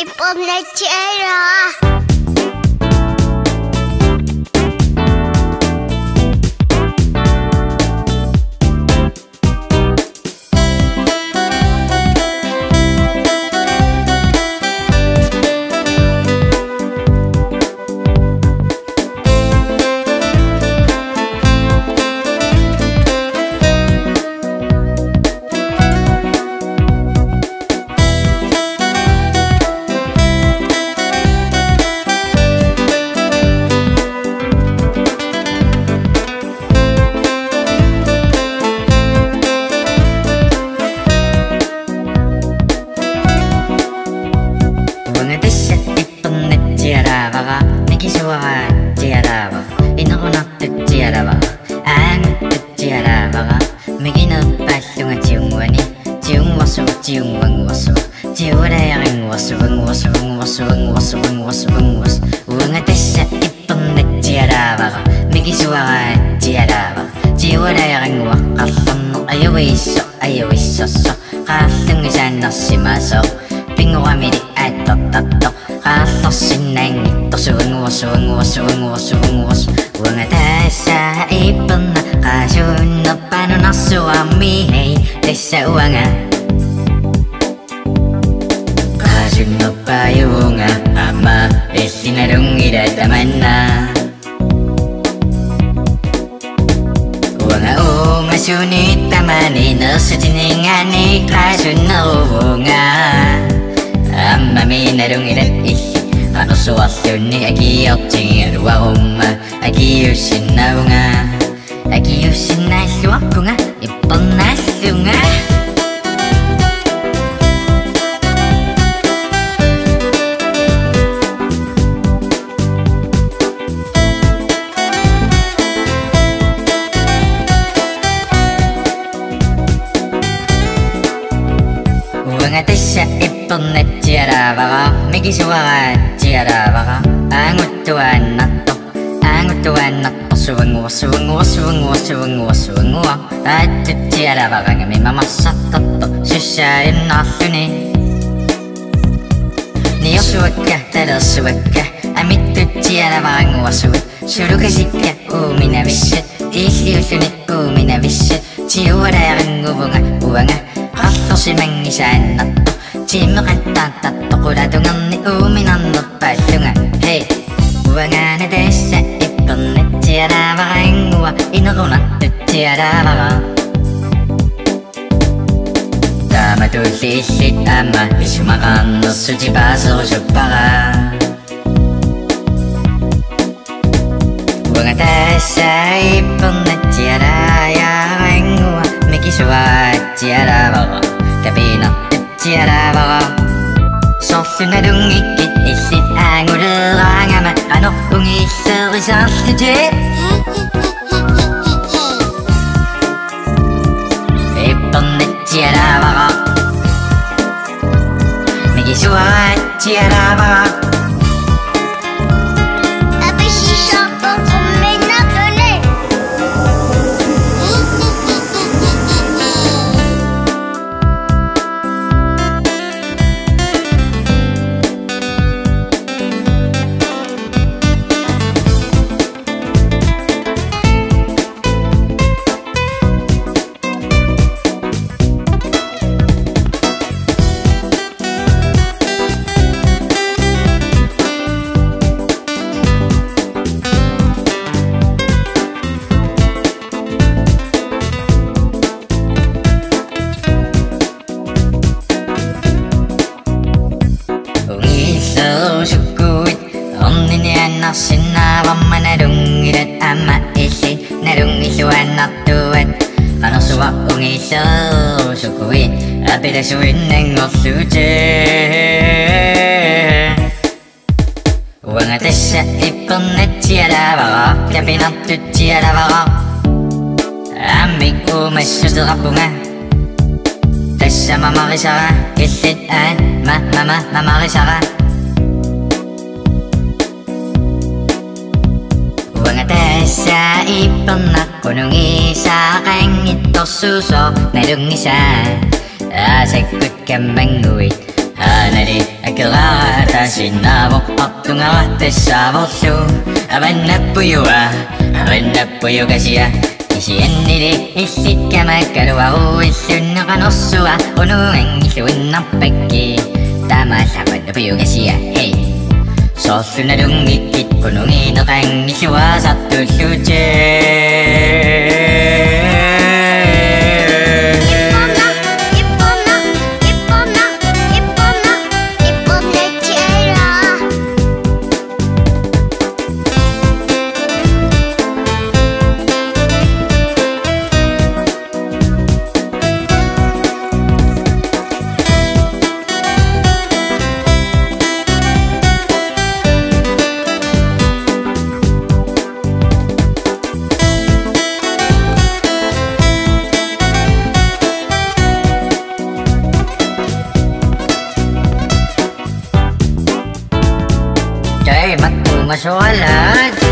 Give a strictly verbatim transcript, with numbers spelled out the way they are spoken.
Ippernatsiaraa. Uanga tassa ippernatsiaraavara, mikisuaraatsiaraavara, inerunartutsialavara, aangututsialavara, mikinerpaallunga tiunnguani, tiunnguarsuup, tiunnguannguarsuup, tiualaajaannguarsuup, annguarsuup, annguarsuup, annguarsuup, annguarsuup, annguarsuup. Uanga tassa ippernatsiaraavara, mikisuaraatsiaraavara, tiualaajaannguaq, qarlerneq ajuissoq, ajuissorsoq, qaarlunngisaannarsimaasoq, pinnguamili aattortartoq, qaarlorsinnaanngitsorsuup, annguarsuup, annguarsuup, annguarsuup, annguarsuup. Uanga tassa ippernaq qaasunnerpaaq nunarsuarmi, hej, tassa uanga qaasunnerpaajuvunga, aamma illit nalunngilat tamanna. Uanga uumasunik tamanik nersitininngaanniit qaasunneruvunga. Aammami nalunngilat illit, qanorsuarluunniit akiortigigaluaruma, akiuussinnaavunga, akiuussinnaalluarpunga, ippernaallunga. Uanga tassa ippernatsiaraavara, mikisuaraatsiaraavara, aanguttuaannartoq, aanguttuaannartorsuup, annguarsuup, annguarsuup, annguarsuup, annguarsuup, annguaq, aattutsialavarangami mamarsartartoq, sussaajunnaarluni. Niorsuakka, talersuakka, amittutsialavara, annguarsuit, sulukasikka, uuminavissat, illiulluni uuminavissat, tiualaajaannguvunga uanga, qarlorsimanngisaannartoq, timmeqattaartartoq, qulaatungerni uuminarnerpaallunga, hej. Uanga tassa ippernatsiaraavara, annguaq inerunartutsialavara. Taamatulli illit aamma isumaqarnersutit paaserusuppara. Uanga tassa ippernatsiaraavara, annguaq mikisuaraatsialavara, tapinartutsialavara. Soorlu nalunngikkit illit aanguleeraangama, qanoq ungillerisaarlutit? Ippernatsialavara, mikisuaraatsialavara. Apisissorpoq qumminnarluni. Ungillerusukkuit, orniniaannarsinnaavarma nalunngilat aamma illit nalunngilluinnartuat. Qanorsuaq ungillerusukkuit, apilasuinnanngorlutit. Uanga tassa ippernatsialavara, tapinartutsialavara. Aamma uumassuteqarpunga. Tassa mamarisara, illit aat, ma, mama, mamarisara. Uanga tassa ippernaq, qunugisaqanngitsorsuusoq nalunngisaa. Aasakkut kammannguit, aanali akeraara Sinnaavoq artunngara tassaavorlu avannappujuaa, avannappujukasia. Kisiannili illit kamakkaluaruilluunneqanersuaq unuanngilluinnarpakkit. Taamaallappat upiugasia, hej. Soorlu nalunngikkit qunugineqanngilluaasartullutit. Taimakkumasoralat.